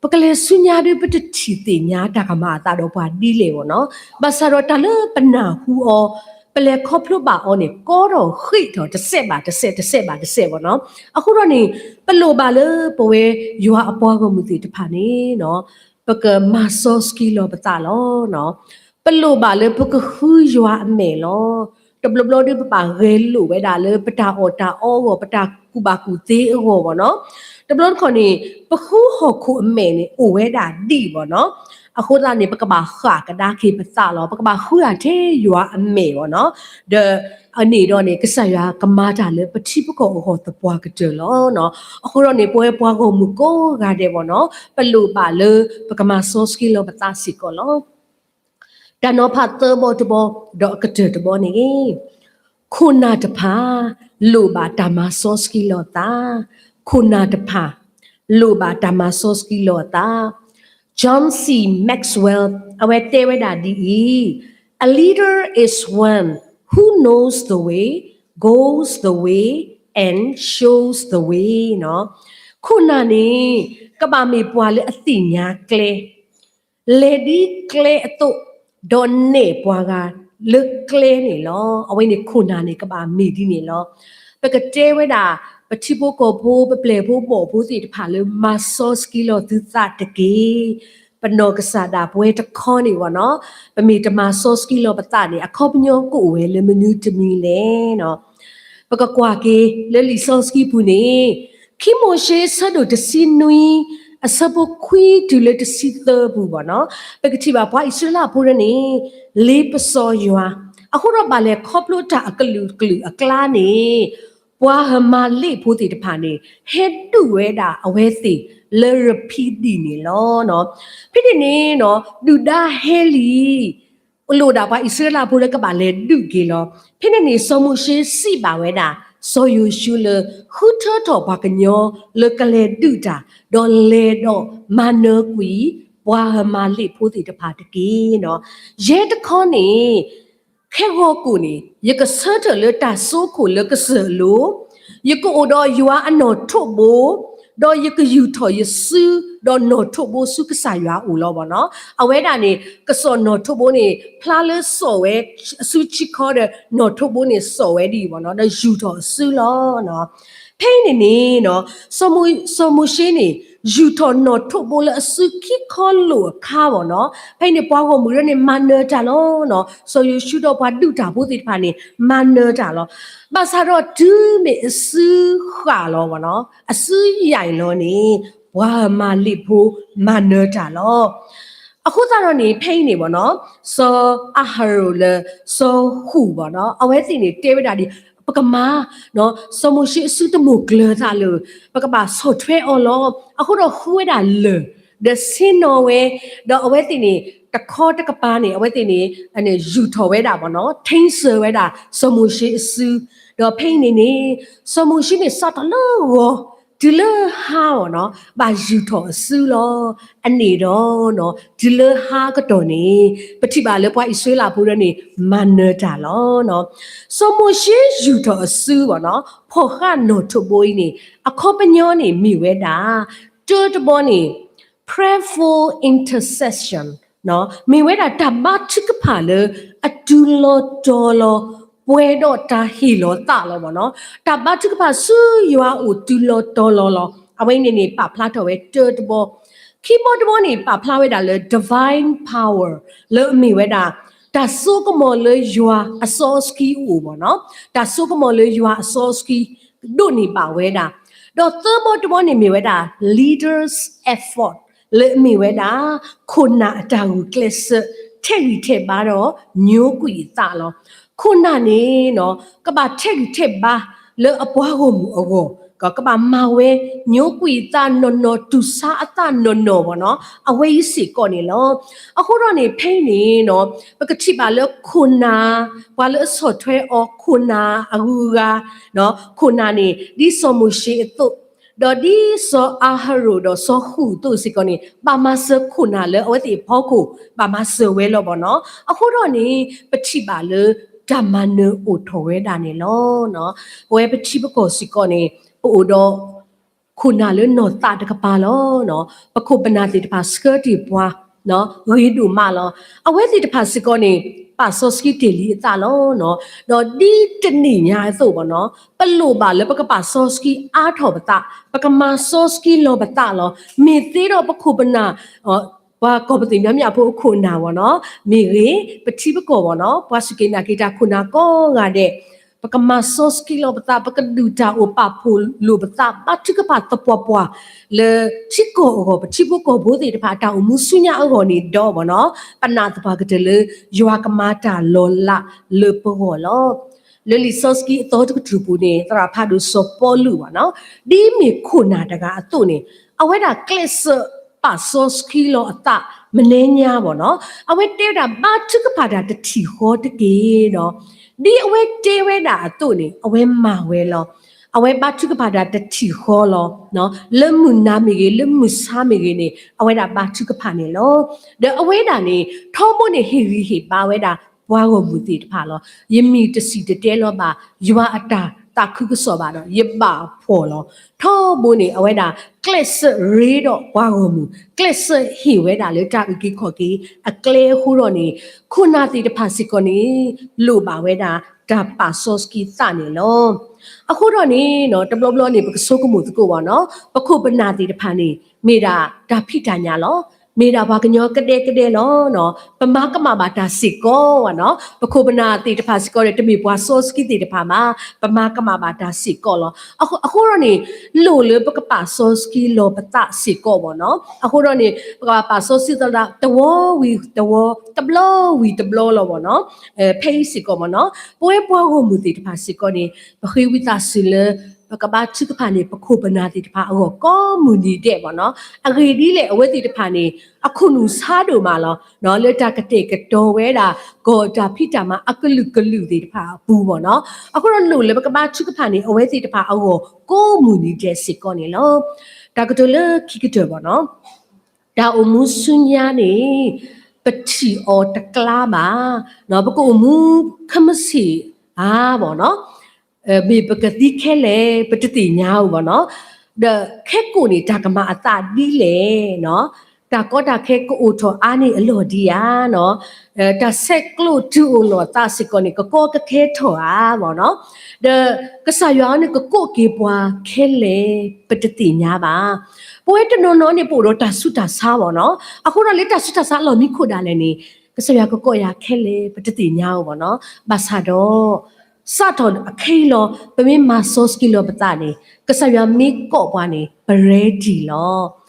ပကလဲၤဆူညါဒီး ပတထံၣ်သ့ၣ်ညါတၢ်ကမၤအသးဒီးပှၤဒ်လဲၣ်ဘၣ်နီၤ, ဘၣ်ဆၣ်ဒီးတၢ်လၢပနၢ်ဟူအီၤ, ပလဲၤခီဖျိဘၣ်အီၤန့ၣ် ကီထီၣ်ဃ့ၢ်ထီၣ်တစဲးဘၣ်တစဲး တစဲးဘၣ်တစဲးဘၣ်နီၤ, အဃိဒီးန့ၣ် ပလိၣ်ဘၣ်လၢပဝဲယွၤအပှၤဂီၢ်မုၢ်သ့ၣ်တဖၣ်န့ၣ် ပကမၤစီဆှံလီၤပသးလီၤ. ပလိၣ်ဘၣ်လၢပကဃုယွၤအမဲာ်လီၤ. တဘျီဘျီဒီးပဘၣ်ဂဲၤလိာ်ဝဲဒၣ်လၢပတၢ်အီၣ်တၢ်အီအဂီၢ် ပတၢ်ကူၣ်ဘၣ်ကူၣ်သ့အဂီၢ်ဘၣ်နီၤ, တဘျီတခီၣ်န့ၣ် ပဃုဟီၣ်ခိၣ်အမဲာ်န့ၣ် အိၣ်ဝဲဒၣ်ဒံးဘၣ်နီၤ, အဃိသတးန့ၣ် ပကဘၣ်ဃၣ်ကဒါက့ၤပသးလီၤ, ပကဘၣ်ဃုဂၤထဲယွၤအမဲာ်ဘၣ်နီၤ, ဒီးအန့ၣ်ဒီးန့ၣ် ကစၢ်ယွၤကမၤတၢ်လၢပထံပကီၢ်အဂီၢ်သပှၢ်ကတၢၢ်လီၤ. အဃိဒီးန့ၣ် ပဝဲပှၤဂီၢ်မုၢ်ကိးဂၤဒဲးဘၣ်နီၤ, ပလိၣ်ဘၣ်လၢ ပကမၤစီဆှံလီၤပသးစ့ၢ်ကီးလီၤ. တၢ်နီၤဖးသၢဘီတဘီ ဒီးအကတၢၢ်တဘီန့ၣ်, ခိၣ်နၢ်တဖၣ် လိၣ်ဘၣ်တၢ်မၤစီဆှံလီၤသး, ခိၣ်နၢ်တဖၣ် လိၣ်ဘၣ်တၢ်မၤစီဆှံလီၤသး. John C Maxwell အဝဲတဲဝဲဒၣ်ဒ်အံၤ, A leader is one who knows the way, goes the way, and shows the way နီၤ. ခိၣ်နၢ်န့ၣ် ကဘၣ်မ့ၢ်ပှၤလၢအသ့ၣ်ညါကျဲ လဲၤဒ်ကျဲအသိး, ဒီးနဲၣ်ပှၤဂၤလၢကျဲန့ၣ်လီၤ. အဝဲန့ၣ်ခိၣ်နၢ်န့ၣ် ကဘၣ်မ့ၢ်ဒ်န့ၣ်လီၤ. ပကတဲဝဲဒၣ် ပထံဖိကီၢ်ဖိ ပပျဲၢ်ဖိဘီၣ်ဖိသ့ၣ်တဖၣ်လၢ မၤစီဆှံလီၤသုသးတက့ၢ်. ပနီၢ်ကစၢ်ဒၣ်ပဝဲတခီန့ၣ်ဘၣ်နီၤ, ပမ့ၢ်တမၤစီဆှံလီၤပသးန့ၣ် အခီပညီကအိၣ်ဝဲလၢမနုၤတမံၤလဲၣ်နီၤ. ပကကွၢ်က့ၤလၢလံာ်စီဆှံပူၤန့ၣ်, ခံမိၤၡ့ဆၢဒိၣ်တဆံနွံ အဆၢဖိခွံတုၤလၢတဆံသၢပူၤဘၣ်နီၤ, ပကထံၣ်ဘၣ်ပှၤအံၣ်စရ့လးဖိဒၣ်န့ၣ် လ့ပစီယွၤ, အဃိဒီးဘၣ်လဲၤခီဖျိတၢ်အကလုာ်ကလုာ်အကျါန့ၣ်, ပှၤဟမၤလ့ၣ်ဖိသ့ၣ်တဖၣ်န့ၣ် ဟဲဒုးဝဲဒၣ်အဝဲသ့ၣ်လၢရဖံဒံၣ်န့ၣ်လီၤ. ဖဲန့ၣ်န့ၣ်နီၤ ဒုၣ်ဒါဟဲလံ လိၣ်ဒၣ်ပှၤအံၣ်စရ့လးဖိလၢကဘၣ်လဲၤဒုးက့ၤလီၤ. ဖဲန့ၣ်န့ၣ် စီၤမိၤၡ့စံးဘၣ်ဝဲဒၣ် စီၤယိၤၡူလၢ ဃုထၢထီၣ်ပှၤကညီလၢကလဲၤဒုးတၢ်, ဒီးလဲၤဒီးမၤနၢၤကွံာ် ပှၤအၤမၤလ့းဖိသ့ၣ်တဖၣ်တက့ၢ်. ယဲတခီန့ၣ် ခဲဂီၤကိၣ်န့ၣ် ယကဆၢထၢၣ်လၢတၢ်စိခိၣ်လၢကစၢၢ်အလိၤ, ယကအိၣ်ဒီးယွၤအနီၣ်ထိးဘိ, ဒီးယကယူာ်ထီၣ်ယစု ဒီးနီၣ်ထိးဘိဆူကစၢ်ယွၤအအိၣ်လီၤ ပေါ့နော်. အဝဲဒၣ်န့ၣ် ကစီၣ်နီၣ်ထိးဘိန့ၣ် ဖျါလၢစိာ်ဝဲအစုဆံခီဒီး နီၣ်ထိးဘိန့ၣ်စိာ်ဝဲဒ်အံၤ ပေါ့နော်, ဒီးယူာ်ထီၣ်အစုလီၤ. ဖဲအံၤန့ၣ်န့ၣ် စီၤမိၤၡ့န့ၣ် ယူာ်ထီၣ်နီၣ်ထိးဘိလၢအစုခံခီလိာ်အခါ ပေါ့နော်, ဖဲအံၤန့ၣ် ပှၤဂီၢ်မုၢ်ဒၣ်န့ၣ် မၤနၢၤတၢ်လီၤ. စီၤယိၤၡူဒီးပှၤဒုးတၢ်ဖိသ့ၣ်တဖၣ်န့ၣ် မၤနၢၤတၢ်လီၤ. ဘၣ်ဆၣ်ဒီးတုၤမ့ၢ်အစုဃၣ်လီၤ ပေါ့နော်, အစုယံာ်လီၤန့ၣ် ပှၤအၤမၤလ့းဖိမၤနၢၤတၢ်လီၤ. အဃိသတးဒီးန့ၣ် ဖဲအံၤန့ၣ် ပေါ့နော်, စီၤအၤဟရိၣ်လၢ စီၤဟူၣ် ပေါ့နော်, အဝဲသ့ၣ်န့ၣ်တဲဝဲဒၣ်ဒ်အံၤ ပကမၤ စီၤမိၤၡ့အစုတမိၣ်ကျၢၤသးလၢ ပကဘၣ်ဆီၣ်ထွဲအီၤလီၤ. အဃိဒီးဃုဝဲဒၣ်လၢၢ် ဒီးဆ့ၣ်နီၤဝဲ, ဒီးအဝဲသ့ၣ်န့ၣ် တခီတကပၤန့ၣ် အဝဲသ့ၣ်န့ၣ် ယူာ်ထီၣ်ဝဲဒၣ် ပေါ့နော်, ထိန်းဆည်းဝဲဒၣ် စီၤမိၤၡ့အစု, ဒီးဖဲအံၤန့ၣ်န့ၣ် စီၤမိၤၡ့န့ၣ် စးထီၣ်လၢဂီၤ တုၤလၢဟါ ပေါ့နော်, ဘၣ်ယူာ်ထီၣ်အစုလီၤ. အန့ၣ်ဒီး တုၤလၢဟါအကတီၢ်န့ၣ် ပထံၣ်ဘၣ်လၢပှၤအံၣ်စရ့လးဖိဒၣ်န့ၣ် မၤနၢၤတၢ်လီၤ. စီၤမိၤၡ့ယူာ်ထီၣ်အစု ပေါ့နော်, ဖီၣ်ဃာ်နီၣ်ထိးဘိအံၤန့ၣ် အခီပညီန့ၣ်မ့ၢ်ဝဲဒၣ် တၢတဘီန့ၣ် prayerful intercession မ့ၢ်ဝဲဒၣ်တၢ်ဘါထုကဖၣ်လၢအတုၤလီၤတီၤလီၤ ပှဲၤဒီးတၢ်ဟ့ၣ်လီၤသးလီၤ ပေါ့နော်, တၢ်ဘါထုကဖၣ်ဆူယွၤအအိၣ်တုၤလီၤတီၤလီၤလီၤ. အဝဲန့ၣ်န့ၣ် ပာ်ဖျါထီၣ်ဝဲတၢတဘီ. ခံဘီတဘီန့ၣ် ပာ်ဖျါဝဲဒၣ်လၢ divine power လၢအမ့ၢ်ဝဲဒၣ် တၢ်စိကမီၤလၢယွၤအစီအဆှံအအိၣ် ပေါ့နော်, တၢ်စိကမီၤလၢယွၤအစီအဆှံ ဒိးန့ၢ်ဘၣ်ဝဲဒၣ်. ဒီးသၢဘီတဘီန့ၣ်မ့ၢ်ဝဲဒၣ် leaders effort လၢအမ့ၢ်ဝဲဒၣ် ခိၣ်နၢ်အတၢ်ဂုာ်ကျဲးစၢး ထဲးဂံၢ်ထဲးဘါဒီး ညိကွံာ်အသးလီၤ. ခိၣ်နၢ်န့ၣ် ကဘၣ်ထဲးဂံၢ်ထဲးဘါလၢအပှၤဂီၢ်မုၢ်အဂီၢ်, ကဘၣ်မၤဝဲ ညိကွံာ်အသးနီၢ်နီၢ် တူၢ်ဆါအသးနီၢ်နီၢ် ပေါ့နော်, အဝဲအံၤစ့ၢ်ကီးန့ၣ်လီၤ. အဃိဒီးန့ၣ် ဖဲအံၤန့ၣ် ပကထံၣ်ဘၣ်လၢခိၣ်နၢ်, ပှၤလၢအဆီၣ်ထွဲအီၤ ခိၣ်နၢ်အဂုၤအဂၤ, ခိၣ်နၢ်န့ၣ် ဒ်စီၤမိၤၡ့အသိး, ဒီးဒ်စီၤအၤဟရိၣ်ဒီးစီၤဟူၣ်အသိးစ့ၢ်ကီးန့ၣ် ဘၣ်မၤစၢၤခိၣ်နၢ်လၢအဝဲသ့ၣ်အဖီခိၣ် ဘၣ်မၤစၢၤဝဲလီၤ ပေါ့နော်. အဃိဒီးန့ၣ် ပထံၣ်ဘၣ်လၢတၢ်မၤနၢၤအိၣ်ထီၣ်ဝဲဒၣ်န့ၣ်လီၤ. ပဝဲပထံပကီၢ်စ့ၢ်ကီးန့ၣ် ပအိၣ်ဒီး ခိၣ်နၢ်လၢနီၢ်သးတကပၤလီၤ. ပခိၣ်ပနၢ်သ့ၣ်တဖၣ်ဆှၢတ့ၢ်ပှၤ ဂ့ၤဒိၣ်မးလီၤ. အဝဲသ့ၣ်တဖၣ်စ့ၢ်ကီးန့ၣ် ပာ်စီဆှံတ့ၢ်လံအသးလီၤ. ဒီးဒ်တနံၣ်ညါအသိး ပေါ့နော်, ပလိၣ်ဘၣ်လၢပကပာ်စီဆှံအါထီၣ်ပသး, ပကမၤစီဆှံလီၤပသးလီၤ. မ့ၢ်သ့ဒီးပခိၣ်ပနၢ် ပှၤကီၢ်ပသ့ၣ်မၠးမၠးဖိအခိၣ်နၢ် ပေါ့နော်, မ့ၢ်ဂ့ၤ ပထံပကီၢ် ပေါ့နော်, ပှၤစူၢ်က့ၤနာ်က့ၤတၢ်ခိၣ်နၢ်ကိးဂၤဒဲး, ပကမၤစီဆှံလီၤပသး, ပကဒုၣ်တၢ်အိၣ်ပာ်ဖှိၣ်လိာ်ပသး, ဘါထုကဖၣ်သပှၢ်ပှၢ် လၢထံကီၢ်အဂီၢ် ပထံဖိကီၢ်ဖိသ့ၣ်တဖၣ်အတၢ်အိၣ်မူဆူညါအဂီၢ်န့ၣ်ဒီး ပေါ့နော်, ပနာ်သပှၢ်ကတၢၢ်လၢ ယွၤကမၤတၢ်လီၤလးလၢပဂီၢ်လီၤ. လၢလံာ်စီဆှံအသီတကတြူၢ်ပူၤန့ၣ် သရၣ်ဖးဒိၣ်စီၤပီလူး ပေါ့နော်, ဒ်မ့ၢ်ခိၣ်နၢ်တဂၤအသိးန့ၣ် အဝဲဒၣ်ကျဲးစၢးပာ်စီဆှံလီၤအသး မနံၤညါ ပေါ့နော်, အဝဲတဲဝဲဒၣ် ဘါထုကဖၣ်တၢ်တထံၣ်ဃီတက့ၢ်ဒီး ဒ်အဝဲတဲဝဲဒၣ်အသိးန့ၣ် အဝဲမၤဝဲလီၤ. အဝဲဘါထုကဖၣ်တၢ်တထံၣ်ဃီလီၤ. လၢမုၢ်နၤမ့ၢ်ဂ့ၤ လၢမုၢ်ဆါမ့ၢ်ဂ့ၤန့ၣ် အဝဲဒၣ်ဘါထုကဖၣ်န့ၣ်လီၤ. ဒီးအဝဲဒၣ်န့ၣ် ထီဘိန့ၣ် ဟ့ၣ်ဂံၢ်ဟ့ၣ်ဘါဝဲဒၣ် ပှၤဂီၢ်မုၢ်သ့ၣ်တဖၣ်လီၤ. ယမ့ၢ်တစံၣ်တဲၤတဲလီၤဘၣ် ယွၤအတၢ်သးခုကစီၣ်ဘၣ်ဒီး ယဘၣ်ဖှီၣ်လီၤ. ထီဘိန့ၣ် အဝဲဒၣ် ကျဲးစၢးရ့ဒီးပှၤဂီၢ်မုၢ်, ကျဲးစၢးဟ့ၣ်ဝဲဒၣ်လၢတၢ်အုၣ်က့ၤခီၣ်က့ၤအကျဲအဃိဒီးန့ၣ် ခိၣ်နၢ်သ့ၣ်တဖၣ်စ့ၢ်ကီးန့ၣ် လိၣ်ဘၣ်ဝဲဒၣ်တၢ်ပာ်စီဆှံသးန့ၣ်လီၤ. အဃိဒီးန့ၣ် တဘျီဘျီန့ၣ် ပကဆိကမိၣ်သကိး ပေါ့နော်, ပခိၣ်ပနၢ်သ့ၣ်တဖၣ်န့ၣ် မ့ၢ်ဒၣ်တၢ်ဖံးတၢ်ညၣ်လီၤ. မ့ၢ်ဒၣ်ပှၤကညီကဒဲကဒဲလီၤ. ပမၤကမၣ်ဘၣ်တၢ်စ့ၢ်ကီး ပေါ့နော်, ပခိၣ်ပနၢ်သ့ၣ်တဖၣ်စ့ၢ်ကီးန့ၣ် တမ့ၢ်ပှၤစီဆှံသ့ၣ်တဖၣ်ဘၣ်, ပမၤကမၣ်ဘၣ်တၢ်စ့ၢ်ကီးလီၤ. အဃိဒီးန့ၣ် လိၣ်လၢပကပာ်စီဆှံလီၤပသးစ့ၢ်ကီး ပေါ့နော်. အဃိဒီးန့ၣ် ပကဘၣ်ပာ်စီဆှံသးဒၣ် တဝီဝံၤတဝီ, တဘျီဝံၤတဘျီလီၤ ပေါ့နော်. ဖဲအံၤစ့ၢ်ကီး ပေါ့နော်, ပဝဲပှၤဂီၢ်မုၢ်သ့ၣ်တဖၣ်စ့ၢ်ကီးန့ၣ် ပဃ့ဝံသးစူၤလၢ ပကဘါထုကဖၣ်န့ၢ် ပခိၣ်ပနၢ်သ့ၣ်တဖၣ်အဂီၢ်ကိးမုၢ်နံၤဒဲးဘၣ်နီၤ. အဂ့ၢ်ဒ်လဲၣ် အဝဲသ့ၣ်တဖၣ်န့ၣ် အခိၣ်နူာ်ဆါဒိၣ်မးလီၤ. လၢတၢ်ကတဲာ်ကတီၤဝဲဒၣ် ကီၢ်တၢ်ဖံးတၢ်မၤအကလုာ်ကလုာ်သ့ၣ်တဖၣ်အပူၤဘၣ်နီၤ. အဃိဒီးလိၣ်လၢပကဘါထုကဖၣ်န့ၢ် အဝဲသ့ၣ်တဖၣ်အဂီၢ်ကိးမုၢ်နံၤဒဲးစ့ၢ်ကီးန့ၣ်လီၤ. တၢ်ကတိၤလၢခံကတၢၢ်ဘၣ်နီၤ. တၢ်အိၣ်မူဆူညါန့ၣ် ပထံၣ်အီၤတကျါဘၣ်. ပကအိၣ်မူခဲမုၢ်ဆ့ၣ်ဧါဘၣ်နီၤ. မ့ၢ်ပကသံခဲလၢာ် ပတသ့ၣ်ညါဧိၤဘၣ်နီၤ. ဒီးခဲကိာ်န့ၣ် တၢ်ကမၤအသးဒ်လဲၣ်နီၤ. တၢ်ကီတၢ်ခဲကအိၣ်ထီၣ်အါန့ၢ်အလီၢ်ဒံးဧါနီၤ. တၢ်ဆဲးကျိးတုၤအိၣ်နီၢ်သးစ့ၢ်ကီးန့ၣ် ကကီကခဲထီၣ်ဧါဘၣ်နီၤ. ဒီးကစၢ်ယွၤန့ၣ် ကကိးက့ၤပှၤခဲလၢာ် ပတသ့ၣ်ညါဘၣ်. ပဝဲတနီၤနီၤန့ၣ် ပအိၣ်ဒီးတၢ်ဆူးတၢ်ဆါဘၣ်နီၤ. အဃိဒီးလၢတၢ်ဆူးတၢ်ဆါအလီၢ်မံခိၣ်ဒၣ်လဲာ်န့ၣ် ကစၢ်ယွၤကကိးယၤခဲလၢာ် ပတသ့ၣ်ညါဧိၤဘၣ်နီၤ. ဘၣ်ဆၣ်ဒီး စးထီၣ်အခဲအံၤလီၤ ပမ့ၢ်မၤစီဆှံလီၤပသးန့ၣ် ကစၢ်ယွၤမ့ၢ်ကိးပှၤန့ၣ် ပreadyလီၤ.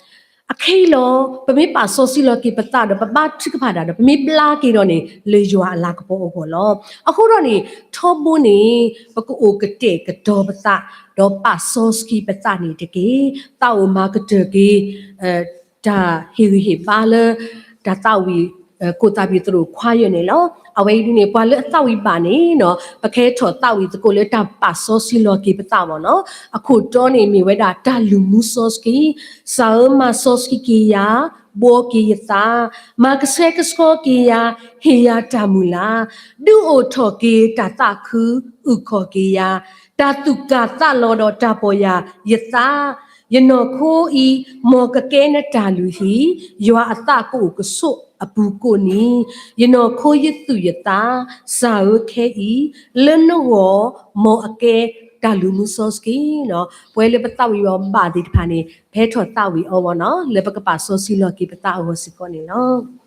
အခဲအံၤလီၤ ပမ့ၢ်ပာ်စီဆှံလီၤက့ၤပသးဒီး ပဘါထုကဖၣ်ဒၣ်ဒီး ပမ့ၢ်ဘျါက့ၤဒီးန့ၣ် လၢယွၤအလၤကပီၤအဂီၢ်လီၤ. အဃိဒီးန့ၣ် ထီဘိန့ၣ် ပကအိၣ်ကတဲာ်ကတီၤပသး ဒီးပာ်စီဆှံပသးန့ၣ်တက့ၢ်. သးအိၣ်မၤကတၢၢ်က့ၤ တၢ်ဟ့ၣ်ဂံၢ်ဟ့ၣ်ဘါလၢ တၢ်သးဝံၣ် ကိၣ်သးဝံၣ်သရိာ်ခွါယဲၢ်န့ၣ်လီၤ. အဝဲအံၤဒ်န့ၣ် ပှၤလၢအသးဝံၣ်ဘၣ်န့ၣ်နီၤ ပကဟဲထီၣ်သးဝံၣ်သကိးလၢတၢ်ပာ်စီဆှံလီၤက့ၤပသးဘၣ်နီၤ. အခိၣ်တီန့ၣ်မ့ၢ်ဝဲဒၣ်တၢ်လူၤမူစီဆှံ, စၢၤဧၢ မၤစီဆှံက့ၤယၤ, ဘှီက့ၤယသး, မၤကဆှဲကဆှီက့ၤယၤ, ဟ့ၣ်ယၤတၢ်မုၢ်လၢ်, ဒုးအိၣ်ထီၣ်က့ၤတၢ်သးခု, အုၣ်ခီၣ်က့ၤယၤ, တၢ်သူၣ်ကၢ်သးလီၤဒီးတၢ်ပီၢ်ယၢ်ယသး ယနီၢ်ခိအံၤ မ်ကကဲနတၢ်လုၢ်ဟံၣ်, ယွၤအသးကအိၣ်ကဆိးအပူၤကိးနံၤ, ယနီၢ်ခိယသူၣ်ယသး, စၢၤဧၢခဲအံၤ, လၢနဂီၢ် မ်အကဲတၢ်လုၢ်မူစီဆှံနီၤ. ပဝဲလၢပသးဝံၣ်အီၤဘၣ်သ့ၣ်တဖၣ်န့ၣ် ပဟဲထီၣ်သးဝံၣ်အီၤဘၣ်နီၤ လၢပကပာ်စီဆှံလီၤက့ၤပသးအဂီၢ်စ့ၢ်ကီးန့ၣ်လီၤ.